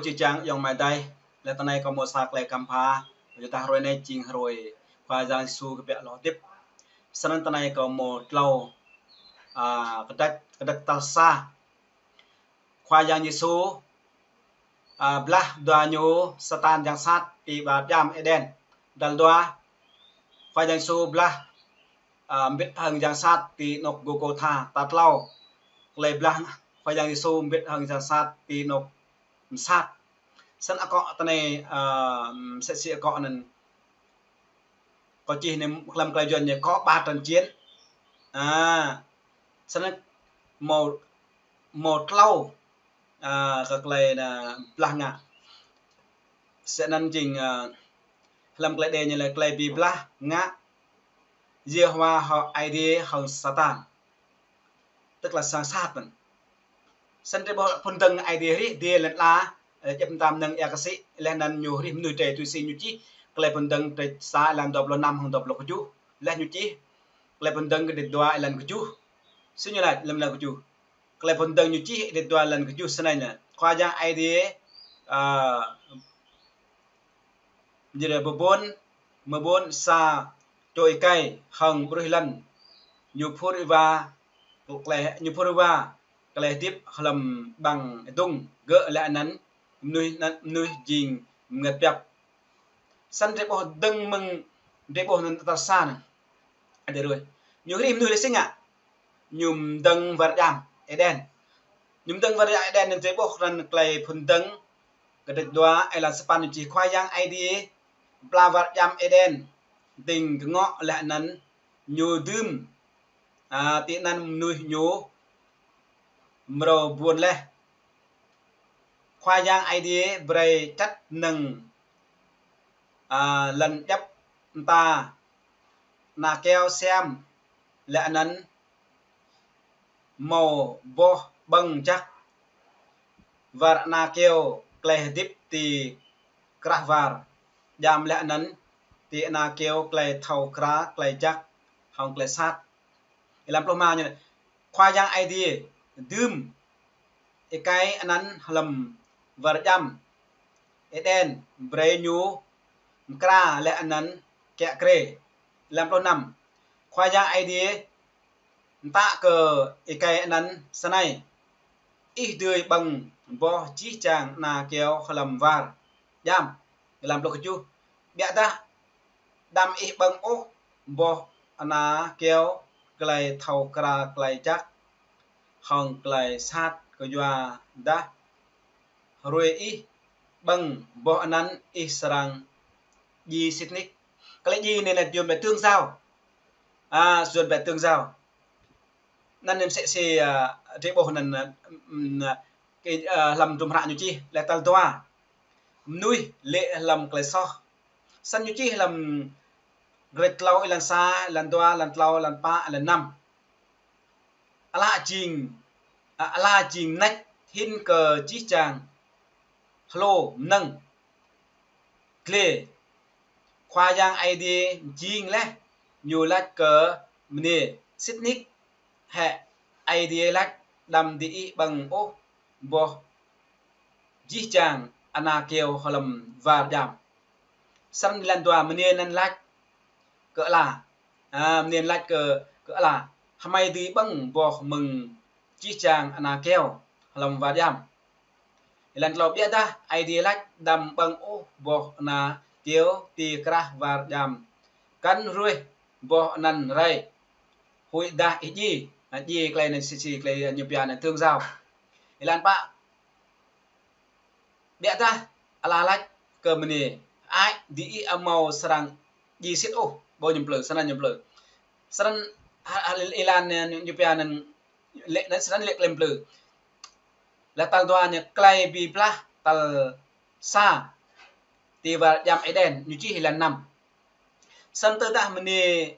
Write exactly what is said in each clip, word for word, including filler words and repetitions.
Jih jang ayŏng amai adơi, laih tơ anai kâo hmâo sa tơlơi khăm pha, yua dah hrơi anai jing hrơi Khua Yang Yêsu kơ biă lŏ hơdip. Snăn tơ anai kâo hmâo tlâo, a, kdrêč, kdrêč tal sa. Khua Yang Yêsu, a, blah dua ñu Satan yang sat ti ƀar djam Êđen. Tal dua, Khua Yang Yêsu blah, a, mbĭt hăng yang sat ti anôk Gôlgôtha. Tal tlâo, tơlơi blah Khua Yang Yêsu mbĭt hăng yang sat ti anôk msat. Snăn akŏ tơ anai, a, msĕ si akŏ anăn. Kâo čih anai hlăm tơlơi Yuăn ñu có ba trận chiến. A, snăn hmâo, hmâo tlâo, a, kơ tơlơi anăn blah ngă. Snăn jing, a, hlăm tơlơi Êđê ñu laĭ tơlơi bi blah ngă Yêhôwa hŏ Aê Diê hŏng Satan. Tức là sang Satan. Snăn drei ƀuh phŭn dơ̆ng Aê Diê hrih, Diê lăn ala, ơ, djăp mta mnơ̆ng êa kơsĭ, laih anăn ñu hrih mnuih drei tui si ñu čih, Tơlơi Phŭn Dơ̆ng kdrêč sa êlan dua pluh năm hŏng dua pluh kjuh, laih ñu čih, Tơlơi Phŭn Dơ̆ng kdrêč dua êlan kjuh. Si ñu laĭ hlăm êlan kjuh. Tơlơi Phŭn Dơ̆ng ñu čih kdrêč dua êlan kjuh snei anei: Khua Yang Aê Diê, ơ, Ñu laĭ bơbôn, mơbôn sa čô êkei hŏng ƀruih lăn. Ñu phŭr êwa tơlơi, ñu phŭr êwa tơlơi hơdip hlăm ƀăng êdŭng, gơ̆ laih anăn mnuih, mnuih jing mngăt biăp. Snăn drei ƀuh dơ̆ng mơ̆ng, drei ƀuh anăn tal sa anăn. Adih ruih. Ñu hrih mnuih laih si ngă? Ñu mdơ̆ng war djam Êđen. Ñu mdơ̆ng war djam Êđen anăn drei ƀuh anăn Tơlơi Phŭn Dơ̆ng kdrêč dua êlan sapăn ñu čih: Khua Yang Aê Diê pla war djam Êđen dĭng kơngŏ laih anăn ñu dưm, a, ti anăn mnuih ñu mrâo buôn laih. Khua Yang Aê Diê brei čăt mnơ̆ng, a, lăn djăp mta ana keo siam laih anăn hmâo boh ƀơ̆ng jăk. War ana keo tơlơi hơdip ti krah war djam laih anăn ti ana keo tơlơi thâo kra tơlơi jăk hŏng tơlơi sat. Êlan pluh êma ñu laĭ: Khua Yang Aê Diê dưm êkei anăn hlăm war djam Êđen, brei ñu mkra laih anăn kiă kriê. Êlan pluh năm: Khua Yang Aê Diê mtă kơ êkei anăn snei: Ih dưi ƀơ̆ng boh jih jang ana keo hlăm war djam. Êlan pluh kjuh: Ƀiădah đăm ih ƀơ̆ng ôh boh ana keo tơlơi thâo kra tơlơi jăk hŏng tơlơi sat, kyuadah hruê ih ƀơ̆ng boh anăn ih srăng djiê sĭt nik. Tơlơi djiê anei anăn Yuăn pia tương giao. A, Yuăn pia tương giao. Anăn msĕ si, a, drei ƀuh anăn, a, ưm, a, kơ, a, hlăm hdruôm hră ñu čih laih tal dua. Mnuih lĕ hlăm tơlơi soh. Snăn ñu čih hlăm kdrêč tlâo êlan sa, êlan dua, êlan tlâo, êlan pă, êlan năm. Ala jing, a, ala jing mnêč hĭn kơ jih jang hlô mnơ̆ng. Dlê Khua Yang Aê Diê jing laih, ñu lač kơ mniê: Sĭt nik hĕ Aê Diê lač: Đăm diih ƀơ̆ng ôh boh jih jang ana keo hlăm war djam. Snăn êlan dua, mniê anăn lač kơ ala. A, mniê anăn lač kơ, kơ ala: Hmei dưi ƀơ̆ng boh mơ̆ng jih jang ana keo hlăm war djam. Êlan tlâo: Ƀiădah Aê Diê lač: Đăm ƀơ̆ng ôh boh ana keo ti krah war djam, kăn ruêh boh anăn rei, huĭdah ih djiê. A, djiê tơlơi anăn msĕ si tơlơi ñu pia anăn tương giao. Êlan pă: Ƀiădah ala lač kơ mniê: Ăt diih amâo srăng djiê sĭt ôh. Ƀuh ñu mplư, snăn ñu mplư. Snăn ha, ha, êlan anăn ñu pia anăn lĕ, anăn snăn lĕ tơlơi mplư. Laih tal dua ñu tơlơi bi blah tal sa ti war djam Êđen, ñu čih êlan năm. Snăn tơdah mniê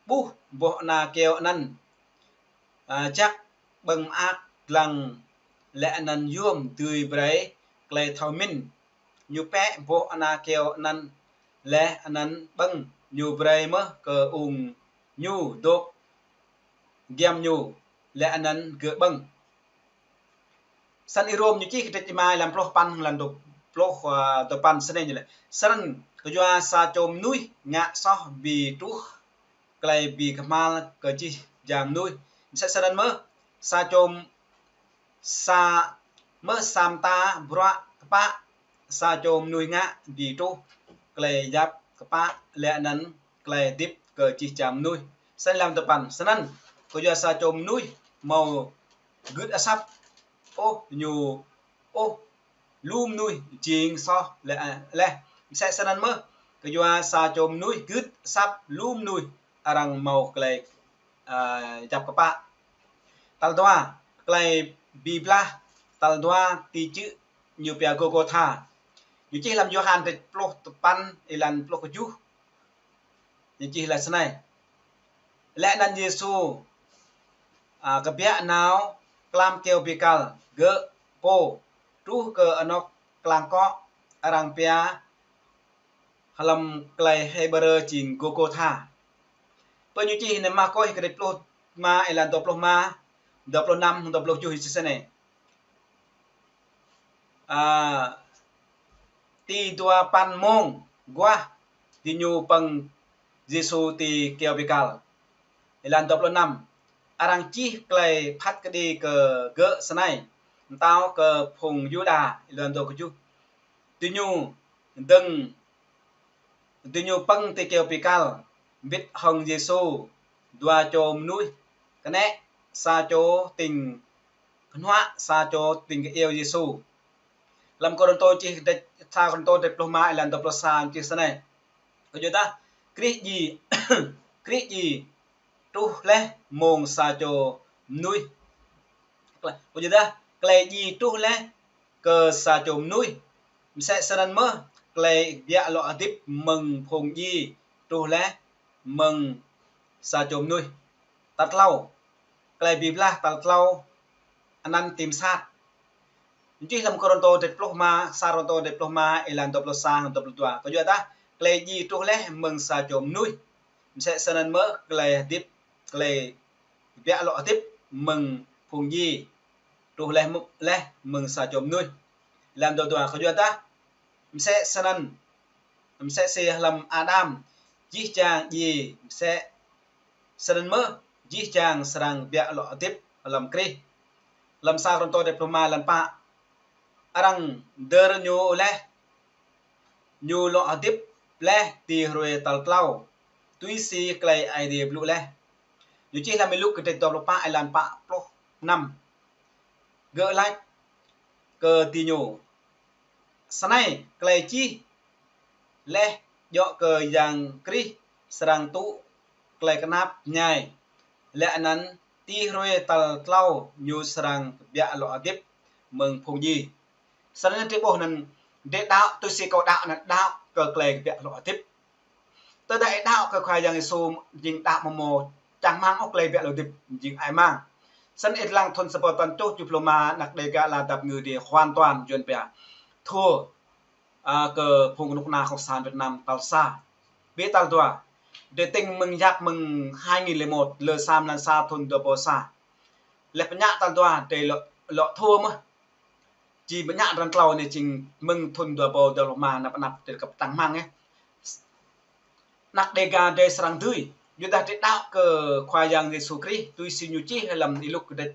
ƀuh boh ana keo anăn, a, jăk, ƀơ̆ng mơak dlăng laih anăn yuôm dưi brei tơlơi thâo mĭn. Ñu pĕ boh ana keo anăn laih anăn ƀơ̆ng, ñu brei mơh kơ ung ñu dôk giăm ñu laih anăn gơ̆ ƀơ̆ng. Snăn Y-Rôm ñu čih kdrêč rơma êlan pluh păn, êlan dua pluh, ơ, dua păn snei ñu laĭ: Snăn kyua sa čô mnuih ngă soh bi truh klei bi kmhal kơ jih jang mnuih, msĕ snăn mơh sa čô m-, sa mơh sa mta bruă kpă sa čô mnuih ngă bi truh klei yap kpă leh anăn klei hdĭp kơ jih jang mnuih. Snăn êlan dua păn: Snăn kyua sa čô mnuih hmâo gưt asăp ôh ñu ôh lu mnuih jing soh leh, leh. Msĕ snăn mơh kyua sa čô mnuih gưt asăp lu mnuih arăng hmâo klei, ơ, yap kpă. Tal dua, klei bi blah, tal dua ti čư̆ ñu pia Gôlgôtha. Ñu čih hlăm Yôhan kdrêč pluh dua păn êlan pluh kjuh. Ñu čih laĭ snei: Leh anăn Yêsu, ơ, kbiă nao klam kyâo bi kal, gơ̆ pô, truh kơ anôk klang kŏ arăng pia hlăm klei Hêbrơ jing Gôlgôtha. Pơ ñu čih anei Markôs kdrêč pluh rơma êlan dua pluh rơma, dua pluh năm, dua pluh kjuh čih snei: Ơ, ti dua păn mông aguah diñu pơ̆ng Yêsu ti kyâo bi kal. Êlan dua pluh năm: Arăng čih klei phat kđi kơ gơ̆ snei: Mtao kơ phung Yuđa. Êlan dua pluh kjuh: Diñu dơ̆ng, diñu pơ̆ng ti kyâo bi kal, mbĭt hŏng Yêsu dua čô mnuih kơnĕ, sa čô tĭng kơnuă, sa čô tĭng kơ iêu Yêsu. Hlăm Kôrantô čih kdrêč, sa Kôrantô kdrêč pluh rơma êlan dua pluh sa čih snei: Kyuadah Krist djai, Krist djai truh leh mơ̆ng sa čô mnuih. Kyuadah klei djai truh leh kơ sa čô mnuih, msĕ snăn mơh klei kbiă lŏ hdĭp mơ̆ng phung djai truh leh mơ̆ng sa čô mnuih. Tal tlâo, klei bi blah tal tlâo anăn ti msat. Ñu čih hlăm Kôrantô kdrêč pluh rơma, sa Kôrantô kdrêč pluh rơma êlan dua pluh sa, dua pluh dua: Kyuadah klei djai truh leh mơ̆ng sa čô mnuih, msĕ snăn mơh klei hdĭp, klei kbiă lŏ hdĭp mơ̆ng phung djai truh leh mơ̆-, leh mơ̆ng sa čô mnuih. Êlan dua pluh dua: Kyuadah msĕ snăn, msĕ si hlăm Ađam jih jang djai, msĕ snăn mơh jih jang srăng kbiă lŏ hdĭp hlăm Krist. Hlăm sa Kôrantô kdrêč pluh rơma êlan pă: Arăng dơr ñu leh, ñu lŏ hdĭp leh ti hruê tal tlâo, tui si klei Aê Diê blŭ leh. Ñu čih hlăm Y-Luk kdrêč dua pluh pă êlan pă pluh năm: Gơ̆ lač kơ diñu: Snei klei čih leh djŏ kơ Yang Krist srăng tŭ klei knap mñai, leh anăn ti hruê tal tlâo ñu srăng kbiă lŏ hdĭp mơ̆ng phung djai. Snăn drei ƀuh anăn, drei đăo tui si kâo đăo anăn đăo kơ klei kbiă lŏ hdĭp. Tơdah ih đăo kơ Khua Yang Yêsu jing đăo mơ̆ mâo čang hmăng ôh klei kbiă lŏ hdĭp, jing ai mang. Snăn ih dlăng thŭn sa păn tujuh čô pluh rơma anak Đêga ala dăp ngư drei hoàn toàn Yuăn pia thua, ơ, kơ phung knŭk kna cộng sản Việt Nam tal sa. Bi tal dua, drei tĭng mơ̆ng yap mơ̆ng hai nghìn lẻ một, lơ sa mlan sa thŭn dua êbâo sa. Leh pơñă tal dua, drei lŏ, lŏ thua mơh. Či pơñă tal tlâo anei jing mơ̆ng thŭn dua êbâo dua pluh rơma anăp anăp drei kăp čang hmăng yơh. Anak Đêga drei srăng dưi, kyuadah drei đăo kơ Khua Yang Yêsu Krist, tui si ñu čih hlăm Y-Luk kdrêč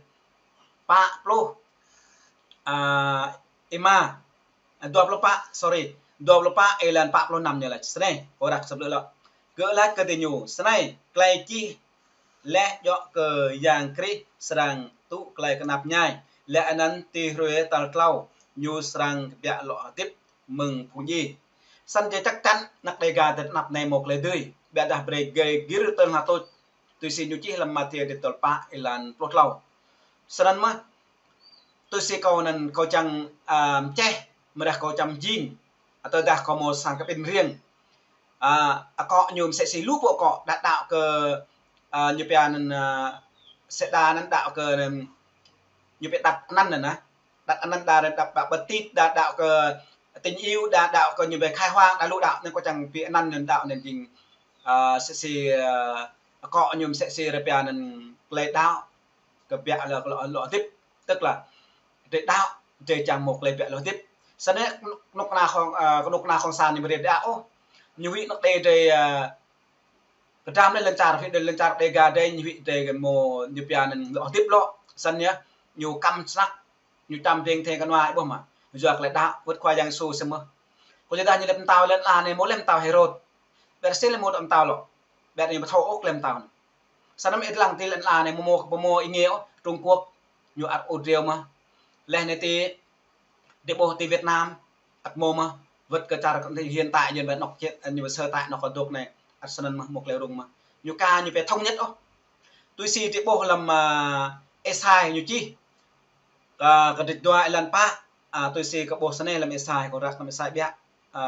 pă pluh, ơ, êma, ơ, dua pluh pă, sorry, dua pluh pă êlan pă pluh năm ñu lač snei, kâo răk sa blư̆ lŏ. Gơ̆ lač kơ diñu: Snei klei čih leh djŏ kơ Yang Krist srăng tŭ klei knap mñai, leh anăn ti hruê tal tlâo ñu srăng kbiă lŏ hdĭp mơ̆ng phung djai. Snăn drei čăk čăn anak Đêga drei tơ anăp anei mâo klei dưi, ƀiădah brei gơ̆ gir tơl hơtuč, tui si ñu čih hlăm Mathiơ kdrêč tal pă êlan pluh tlâo. Snăn mơh, tui si kâo anăn kâo čang, ơ, mčeh, mơdah kâo čang mjing, atơdah kâo mâo sang kƀĭn riêng. Ơ, akŏ ñu msĕ si lu pô akŏ, đa đăo kơ, ơ, ñu pia anăn, ơ, sĕ đa anăn đăo kơ anăn, ñu pia đặt anăn anăn, đặt anăn đa, đặt baptit, đa đăo kơ tình yêu, đa đăo kơ ñu pia khai hoang, đa lu đăo, anăn kâo čang pia anăn anăn đăo anăn jing, ơ, msĕ si, ơ, akŏ ñu msĕ si drei pia anăn klei đăo kbiă lŏ, lŏ, lŏ hdĭp, tức là drei đăo Drơi čang mơ̆ klei biă lŏ hơdip. Snăn anai kơnuk kơna khŏng, ơ, kơnuk kơna khŏng sa ñu ƀu rai đa ôh. Ñu wĭ anŏ drơi, drơi, ơ, kơdăm lĕ lŏn čar, wĭ drơi lŏn čar Đêga drơi, ñu wĭ drơi kơ mơ̆ ñu pia anŭn lŏ hơdip lŏ. Snăn yơh, ñu kăm snăk, ñu čăm ƀing thê kơnua ih ƀuh mơ̆. Yua kơ lĕ đa wơ̆t Khua Yang Yêsu sĭt mơ̆. Kơ yua dah ñu lĕ pơtao lĕ anŭn anai mơ̆ lĕ pơtao Hêrôd. Ƀiă sĭt lĕ mơ̆ pơtao lŏ. Ƀiă ñu pơthâo ôh klei pơtao anŭn. Snăn mơ̆ ih lăng ti lĕ anŭn anai mơ̆ mơ̆ kơ pơmơ̆ ih ngă ôh, Trung Quốc. Ñu ăt ur driâo mơ̆. Leh anai ti, drơi ƀuh ti Việt Nam, ăt mơ̆ mơ̆, wơ̆t kơ čar hiện tại ñu ƀu anŏ čĕt, ñu ƀu sơ tai anŏ kơ dŏ anai, ăt snăn mơ̆ mơ̆ klei rŭng mơ̆. Ñu ka ñu pĕ thống nhất ôh. Tui si drơi ƀuh lăm, ơ, Êsai ñu čih, ơ, kơdrêč dua êlan pă, ơ, tui si kơ ƀuh snei lăm Êsai, kơ răk lăm Êsai ƀiă, ơ,